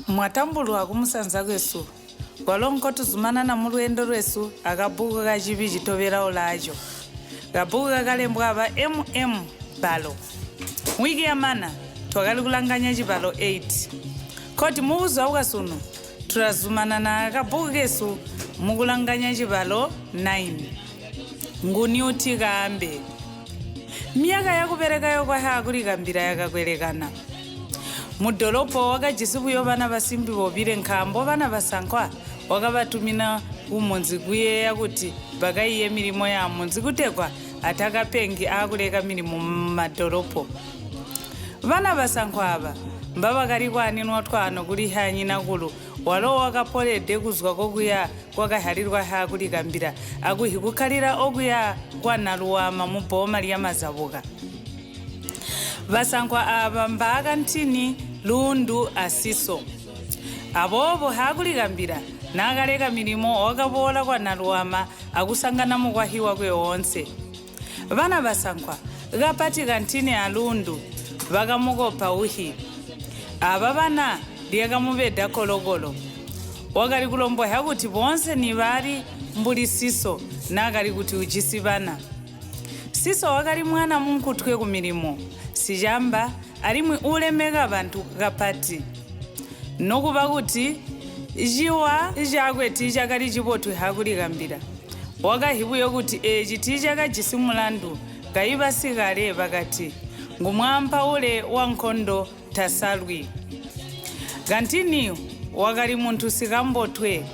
Mwatambulwa kumusanza kwesu, kwalo nkotuzumanana mulweendo lwesu akabbuku ka Cibi Citobela Ulaaco, kabbuku kakalembwa aba MM. Balo. Mwiki yamana, twakali kulanganya cibalo 8. Nkoti mubuzuba bwasunu, tulazumanana akabbuku kesu mukulanganya cibalo 9. Nguni uti kaambe? Myaka yakubeleka yokwa Haakulikambila yakakwelekana. Mudolopo wakajisi buyo bana basimbi bobile nkaambo bana basankwa wakabatumina kumunzi kuyeeya kuti bakaiye milimo yaamunzi kutegwa atakapengi aakuleka milimo mumadolopo. Bana basankwa aaba mbabakali kwaaninwa twaano kuli haanyinakulu walo wakapolede kuzwa kokuya kwakahyalilwa Haakulikambila akuhi kukkalila okuya kwa Naluwaama mubbooma lya Mazabuka. Basankwa aaba mbaa Kantini, Luundu a Siso. Aboobo Haakulikambila naakaleka milimo wakaboola kwa Naluwaama akusangana mukwahyi wakwe oonse. Bana basankwa, kapati Kantini a Luundu, bakamukopa uhyi. Aaba bana lyakamubeda kkolokolo. Wakali kulombwahya kuti boonse nibaali mbuli Siso naakali kuti ujisi bana. Siso wakali mwana munkutwe kumilimo, sicamba alimwi uulemeka bantu kapati. Nokuba kuti ciwa cakwe tiicakali cibotu hakulikambila, wakahyi buyo kuti eeci tiicakajisi mulandu kayi basikale bakati, Ngumwaampaule wankondo tasalwi. Kantini wakali muntu sikambotwe.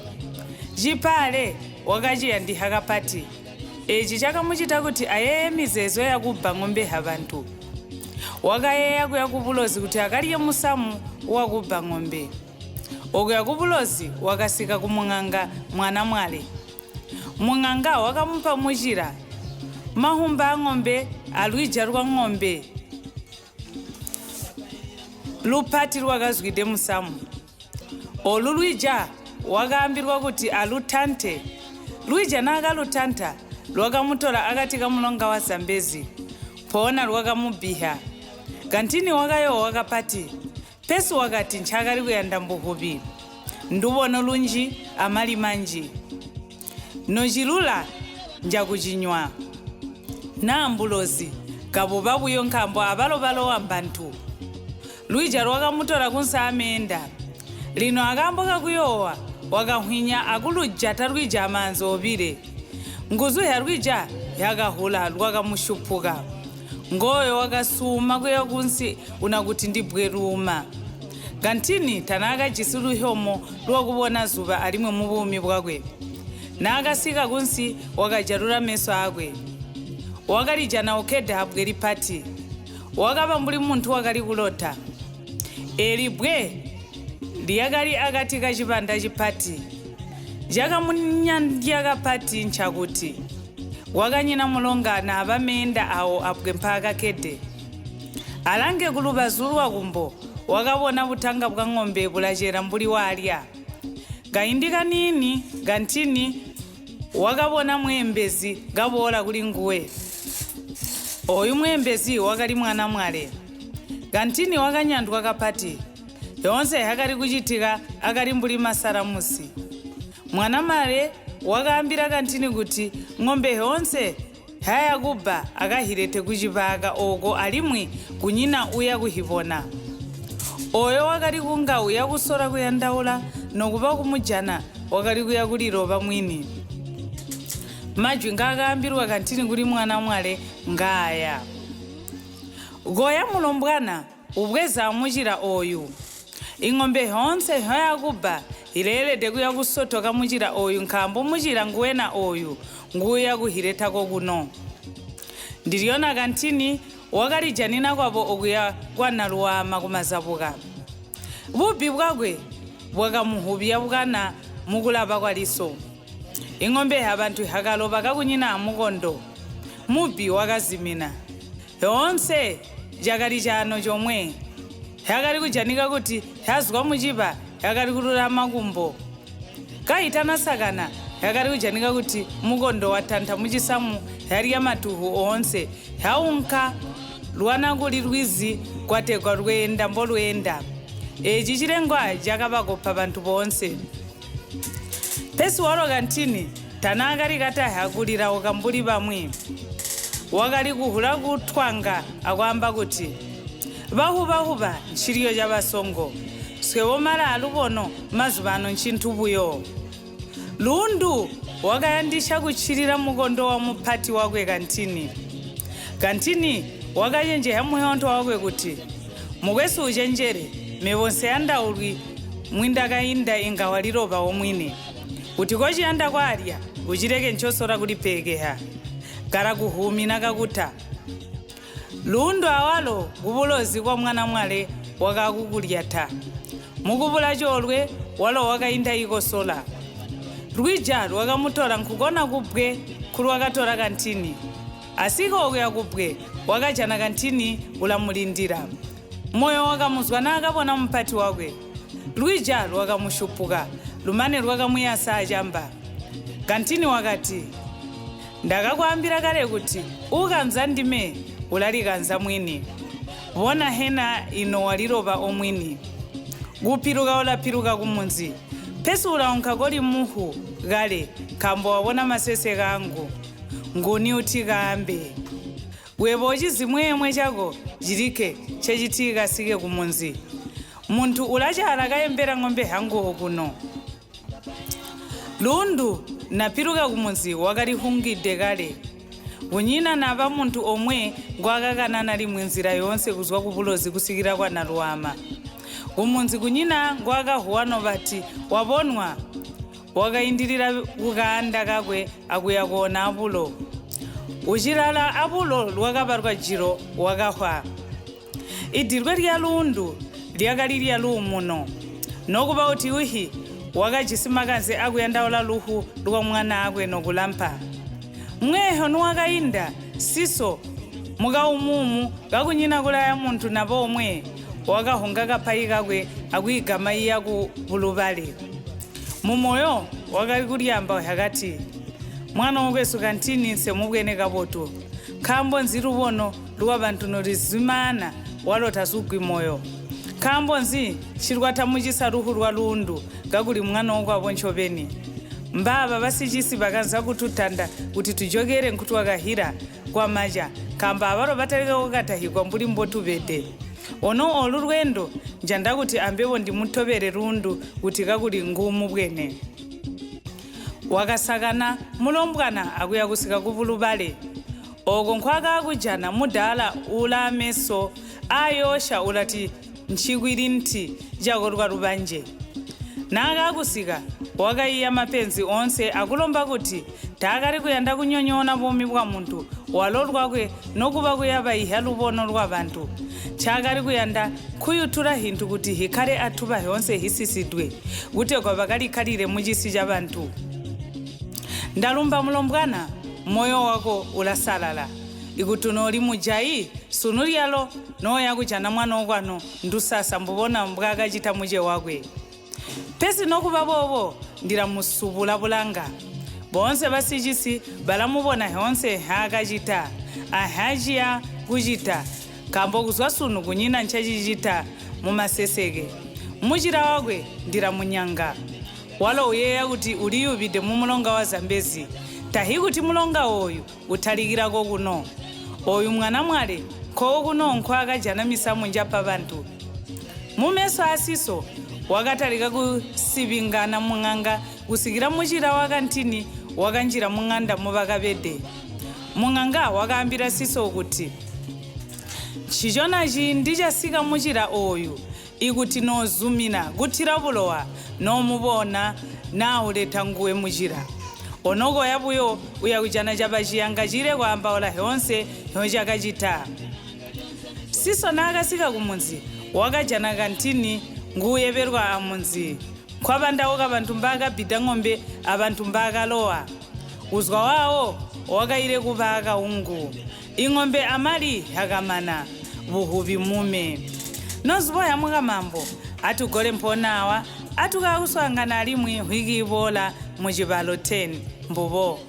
Cipaale wakaciyandiha kapati. Eeci cakamucita kuti ayeeye mizeezo yakubba ŋombe zyabantu. Wakayeeya kuya kubulozi kuti akalye musamu wakubba ŋombe. Okuya kubulozi wakasika kumuŋanga Mwanamwale. Muŋanga wakamupa mucila, mahumba aaŋombe alwija lwaŋombe lupati lwakazwide musamu. Oolu lwija wakaambilwa kuti alutante. Lwija naakalutanta, lwakamutola akati kamulonga wa Zambezi, mpoona lwakamubbiha. Kantini wakayoowa kapati, pesi wakati ncaakali kuyanda mbuhubi, ndubono lunji amali manji. Nocilula njakucinywa. Naa mbulozi, kabuba buyo nkaambo abalo balowa mbantu. Lwija lwakamutola kunsi aameenda. Lino akaambo kakuyoowa, wakanhwinya akulujata lwija amaanza obile. Nguzu hyalwija hyakahula lwakamuhyupuka. Ngooyo wakasuuma kuya kunsi unakuti ndibbwe luuma. Kantini tanaakajisi luhyomo lwakubona zuba alimwi mubuumi bwakwe. Naakasika kunsi, wakajalula meso aakwe. Wakalijana ukkede abbwe lipati. Wakaba mbuli muntu wakali kulota. Eeli bbwe lyakali akati kacibanda cipati. Cakamunyandya kapati ncakuti, kwakanyina mulonga naaba meenda aawo abbwe mpaakakkede. Alange kulubazu lwakumbo, wakabona butanga bwaŋombe bulacela mbuli waalya. Kaindi kaniini Kantini wakabona mweembezi kaboola kulinguwe. Ooyu mweembezi wakali mwana mwale. Kantini wakanyandwa kapati. Yoonse yakali kucitika akali mbuli masalamusi. Mwana male wakaambila Kantini kuti ŋombe yoonse haya kubba akahilete kucibaaka ooko alimwi kunyina uya kuhibona. Ooyo wakali kunga uya kusola kuyandaula nokuba kumujana wakali kuya kuliloba mwini. Majwi ngaakaambilwa Kantini kuli mwana mwale ngaaya, Koya mulombwana ubweze amucila ooyu. Iŋombe yoonse nhoyakubba ileelede kuya kusotoka mucila ooyu nkaambo mucila nguwena ooyu nguuya kuhileta kokuno. Ndilyona Kantini wakalijanina kwabo okuya kwa Naluwaama ku Mazabuka. Bubbi bwakwe bwakamuhubya bwana mukulaba kwaliso. Iŋombe hyabantu hyakaloba kakunyina amukondo. Mubbi wakazimina. Lyoonse cakali caano comwe. Hyakali kujanika kuti hyazwa muciba hyakali kululama kumbo. Kaitanasakana, hyakali kujanika kuti mukondo watanta mucisamu hyalya matuhu oonse, hyaunka lwana kuli lwizi kwategwa lweenda mbolweenda. Eeci cilengwa cakabakopa bantu boonse. Pesi walo Kantini tanaakali kataha kulilauka mbuli bamwi. Wakali kuhula kutwanga akwaamba kuti, Bahubahuba ncilyo cabasongo. Swebo mali alubono mazubaano ncintu buyo. Lundu wakayandisha kuccilila mukondo wa mupati wakwe Kantini. Kantini wakacenjehya muhyoonto wakwe kuti, Mukwesu ucenjele, mebo nseyandaulwi mwindakainda inga waliloba omwini. Kuti kociyanda kwaalya, ucileke ncosola kulipeekeha. Kalakuhwuumina kakuta. Lundu awalo kubulozi kwa mwana mwale wakakukulyata. Mukubula coolwe walo wakainda ikosola. Lwija lwakamutola nkukona kubbwe nkulwakatola Kantini. Asika okuya kubbwe wakajana Kantini ulamulindila. Moyo wakamuzwa naakabona mupati wakwe. Lwija lwakamusyupuka lumane lwakamuyasa acamba. Kantini wakati, Ndakakwaambila kale kuti uukanza ndime ulalikanza mwini. Bona hena ino waliloba omwini. Kupiluka ulapiluka kumunzi, pesi ulaunka koli muhwu kale nkaambo wabona maseseke angu. Nguni uti kaambe? Webo ucizi mweemwe cako cilikke ncecitiikasike kumunzi. Muntu ulacaala kayembela ŋombe hangu okuno. Lundu napiluka kumunzi wakali hungide kale. Kunyina naba muntu omwe ngwaakakanana limwi nzila yoonse kuzwa kubulozi kusikila kwa Nalwaama. Kumunzi kunyina ngwaakahuwa nobati wabonwa. Wakaindilila kukaanda kakwe akuya koona abulo. Ucilala abulo lwakaba lwajilo wakahwa. Idilwe lya luundu lyakali lya luumuno. Nokuba kuti wihyi wakajisi makanze akuyandaula luhwu lwa mwanaakwe nokulampa. Mweehyo nuwakainda, Siso, mukaumuumu, kakunyina kulaya muntu naba omwe, wakahunga kapayi kakwe akwiigama iya ku bulubale. Mumoyo wakali kulyaambauzhya kati, Mwanookwesu Kantini nsemubwene kabotu. Nkaambo nzi lubono lwabantu nolizimaana walo tasugwi moyo? Nkaambo nzi ncilwatamucisa luhwu lwa luundu kakuli mwanookwabo ncobeni? Mbaaba basicisi bakanza kututanda kuti tujokele nkutwakahila kwamaca, nkaambo abalo batalika kukatahikwa mbuli mbotubede. Ono oolu lweendo njanda kuti ambebo ndimutobele luundu kuti kakuli nguumubwene. Wakasakana mulombwana akuya kusika kubulubale. Ooko nkwaakaakujana mudaala uulaameso aayoosya ulati ncikwilinti cakolwa lubanje. Naakaakusika, wakaiya mapenzi oonse akulomba kuti taakali kuyanda kunyonyoona buumi bwamuntu walo lwakwe nokuba kuyabaihya lubono lwabantu. Ncaakali kuyanda nkuyutula hintu kuti hikkale atuba hyoonse hisisidwe, kutegwa bakalikkalile mucisi cabantu. Ndalumba mulombwana, moyo wako ulasalala. Ikuti nooli mujayi, sunu lyalo nooyakujana mwanookwanu ndusasa mbubona mbwaakacita muce wakwe. Pesi nokuba boobo ndilamusubula bulanga. Boonse basicisi balamubona hyoonse nhaakacita anhaaciya kucita, nkaambo kuzwa sunu kunyina ncacicita mumaseseke. Mucila wakwe ndilamunyanga. Walo uyeeya kuti uliyubide mumulonga wa Zambezi. Tahi kuti mulonga ooyu utalikila kokuno. Ooyu mwana mwale nkookuno nkwaakajana misamu njapa bantu. Mumeso aa Siso, wakatalika kusibingana muŋanga kusikila mucila wa Kantini wakanjila muŋanda mobakabede. Muŋanga wakaambila Siso kuti, Ncicona ciindi casika mucila ooyu Ikuti noozumina kutila bulowa noomubona naauleta nguwe mucila. Ono koya buyo uyakujana caba ciyanga ciile kwaambaula hyoonse nhocakacita. Siso naakasika kumunzi, wakajana Kantini nguuyebelwa amunzi. Nkwabandauka bantu mbaakabbida ŋombe abantu mbaakalowa. Kuzwa waawo wakaile kuba akaungu. Iŋombe amali hyakamana, buhubi mume. Nozubo hyamukamambo, atugole mpoona awa, atukaakuswaangana alimwi nhwiki iboola mucibalo 10. Mbubo.